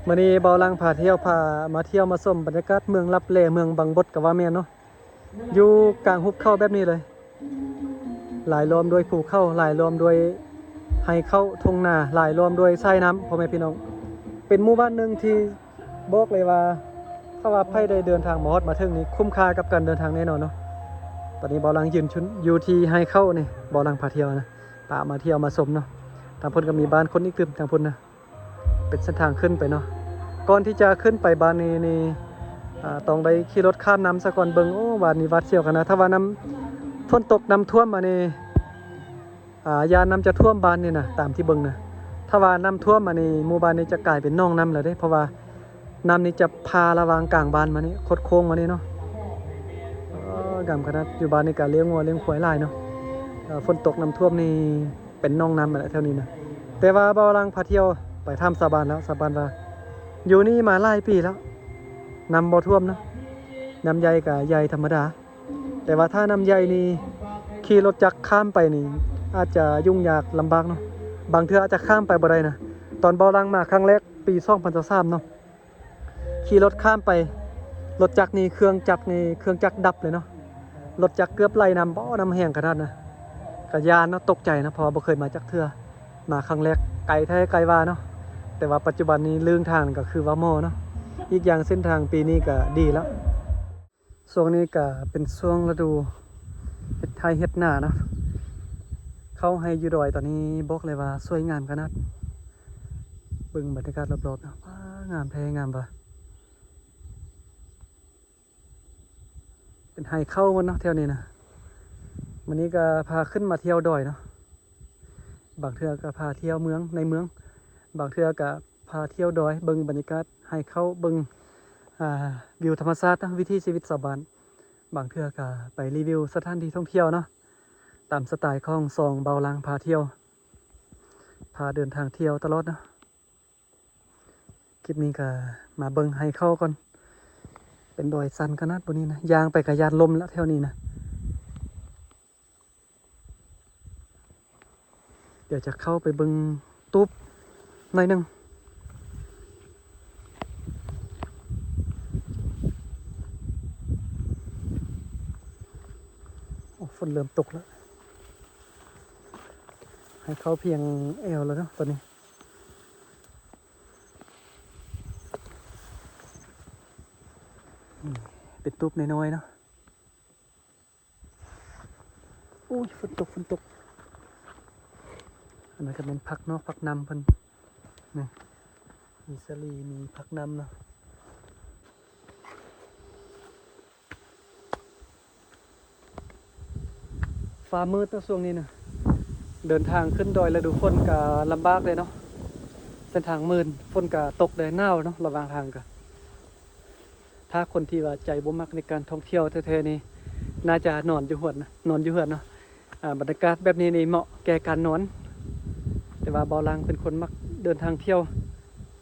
ມື້ນີ້ເບົາຫຼັງພາທ່ຽວ ພາມາທ່ຽວມາຊົມບັນຍາກາດເມືອງລັບແລ ເມືອງບັງບົດກໍວ່າແມ່ນເນາະ ຢູ່ກາງຫຸບເຂົາແບບນີ້ເລີຍ ລາຍລ້ອມດ້ວຍພູເຂົາ ລາຍລ້ອມດ້ວຍໄຮ່ເຂົ້າທົ່ງນາ ລາຍລ້ອມດ້ວຍສາຍນ້ຳ ພໍ່ແມ່ພີ່ນ້ອງ. ເປັນໝູ່ບ້ານໜຶ່ງທີ່ບອກເລີຍວ່າ ຖ້າວ່າໃຜໄດ້ເດີນທາງມາຮອດມາເຖິງນີ້ ຄຸ້ມຄ່າກັບການເດີນທາງແນ່ນອນເນາະ. ຕອນນີ້ເບົາຫຼັງຢືນຢູ່ທີ່ໄຮ່ເຂົ້ານີ້ ເບົາຫຼັງພາທ່ຽວນະ ພາມາທ່ຽວມາຊົມເນາະ. ທາງພຸ້ນກໍມີບ້ານຄົນອີກຕື່ມ ທາງພຸ້ນນະ ເປັນເສັ້ນທາງຂຶ້ນໄປເນາະ. ກ່ອນທີ່ຈະຂຶ້ນໄປບ້ານນີ້ນີ້ ອ່າ ຕ້ອງໄດ້ຂີ່ລົດຂ້າມນ້ຳສາກ່ອນ. ເບິ່ງ ໂອ້ ບ້ານນີ້ຫວາດສຽວຂະໜາດ. ຖ້າວ່ານ້ຳ ຝົນຕົກນ້ຳຖ້ວມມານີ້ ອ່າ ຢ້ານນ້ຳຈະຖ້ວມບ້ານນີ້ນະ ຕາມທີ່ເບິ່ງນະ. ຖ້າວ່ານ້ຳຖ້ວມມານີ້ ໝູ່ບ້ານນີ້ຈະກາຍເປັນໜອງນ້ຳແລ້ວເດ້ ເພາະວ່ານ້ຳນີ້ຈະຜ່າລະຫວ່າງກາງບ້ານມານີ້ ຄົດໂຄ້ງມານີ້ເນາະ. ເອີ ງາມຂະໜາດ. ຢູ່ບ້ານນີ້ກໍລ້ຽງງົວລ້ຽງຄວາຍຫຼາຍເນາະ. ເອີ ຝົນຕົກນ້ຳຖ້ວມນີ້ ເປັນໜອງນ້ຳຫັ້ນແຫຼະແຖວນີ້ນະ. ແຕ່ວ່າເບົາຫຼັງພາທ່ຽວໄປຖາມຊາວບ້ານແລ້ວ ຊາວບ້ານວ່າຢູ່ນີ້ມາຫຼາຍປີແລ້ວ ນ້ຳບໍ່ຖ້ວມເນາະ. ນ້ຳໃຫຍ່ກໍໃຫຍ່ທຳມະດາ ແຕ່ວ່າຖ້ານ້ຳໃຫຍ່ນີ້ ຂີ່ລົດຈັກຂ້າມໄປນີ້ ອາດຈະຫຍຸ້ງຍາກລຳບາກເນາະ. ບາງເທື່ອອາດຈະຂ້າມໄປບໍ່ໄດ້ນະ. ຕອນເບົາຫຼັງມາຄັ້ງແລກປີສອງພັນຊາວສາມເນາະ ຂີ່ລົດຂ້າມໄປ ລົດຈັກນີ້ ເຄື່ອງຈັກນີ້ ເຄື່ອງຈັກດັບເລີຍເນາະ. ລົດຈັກເກືອບໄຫຼນ້ຳ ບໍ່ ນ້ຳແຮງຂະໜາດນະ. ກະຢ້ານເນາະ ຕົກໃຈນະ ເພາະວ່າບໍ່ເຄີຍມາຈັກເທື່ອ ມາຄັ້ງແລກ. ໄກແທ້ໄກວ່າເນາະ ແຕ່ວ່າປັດຈຸບັນນີ້ລື່ນທາງກໍຄືວ່າເໝາະເນາະ. ອີກຢ່າງເສັ້ນທາງປີນີ້ກໍດີແລ້ວ. ຊ່ວງນີ້ກະເປັນຊ່ວງລະດູເຮັດໄຮ່ເຮັດນາເນາະ. ເຂົ້າໄຮ່ຢູ່ດອຍຕອນນີ້ບອກເລີຍວ່າສວຍງາມຂະໜາດ. ເບິ່ງບັນຍາກາດລອບໆເນາະ ວ້າ ງາມແທ້ງາມວ່າ. ເປັນໄຮ່ເຂົ້າໝົດເນາະແຖວນີ້ນະ. ມື້ນີ້ກະພາຂຶ້ນມາທ່ຽວດອຍເນາະ. ບາງເທື່ອກໍພາທ່ຽວເມືອງ ໃນເມືອງ ບາງເທື່ອກໍພາທ່ຽວດອຍ ເບິ່ງບັນຍາກາດໄຮ່ເຂົ້າ ເບິ່ງ ອ່າ ວິວທຳມະຊາດເນາະ ວິຖີຊີວິດຊາວບ້ານ. ບາງເທື່ອກໍໄປຣີວິວສະຖານທີ່ທ່ອງທ່ຽວເນາະ ຕາມສະໄຕຂອງຊ່ອງເບົາຫຼັງພາທ່ຽວ ພາເດີນທາງທ່ຽວຕະຫຼອດເນາະ. ຄລິບນີ້ກໍມາເບິ່ງໄຮ່ເຂົ້າກ່ອນ. ເປັນດອຍຊັນຂະໜາດ ບໍ່ນີ້ນະ ຍ່າງໄປກໍຢ້ານລົ້ມລະແຖວນີ້ນະ. ດຽວຈະເຂົ້າໄປເບິ່ງຕູບໜ້ອຍໜຶ່ງ. ໂອ້ ຝົນເລີ່ມຕົກແລ້ວ ໄຮ່ເຂົ້າພຽງແອວແລ້ວເນາະຕອນນີ້. ນີ້ເປັນຕູບນ້ອຍໆເນາະ. ໂອ້ຍ ຝົນຕົກ ຝົນຕົກ. ອັນນັ້ນກໍແມ່ນຜັກນອກຜັກນຳເພິ່ນ ນີ້ ມີສາລີ ມີຜັກນຳເນາະ. ຟ້າມືດເນາະຊ່ວງນີ້ນະ. ເດີນທາງຂຶ້ນດອຍລະດູຝົນກະລຳບາກເດ້ເນາະ ເສັ້ນທາງມື່ນ ຝົນກະຕົກເດ້ ໜາວເນາະ ລະຫວ່າງທາງກະ. ຖ້າຄົນທີ່ວ່າໃຈບໍ່ມັກໃນການທ່ອງທ່ຽວແທ້ໆນີ້ ໜ້າຈະນອນຢູ່ເຮືອນນະ ນອນຢູ່ເຮືອນເນາະ. ອ່າ ບັນຍາກາດແບບນີ້ນີ້ເໝາະແກ່ການນອນ ແຕ່ວ່າເບົາຫຼັງເປັນຄົນມັກເດີນທາງທ່ຽວ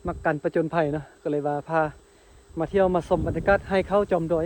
ມັກການປະຈົນໄພເນາະ ກໍເລີຍວ່າພາມາທ່ຽວມາຊົມບັນຍາກາດໄຮ່ເຂົ້າຈອມດອຍ.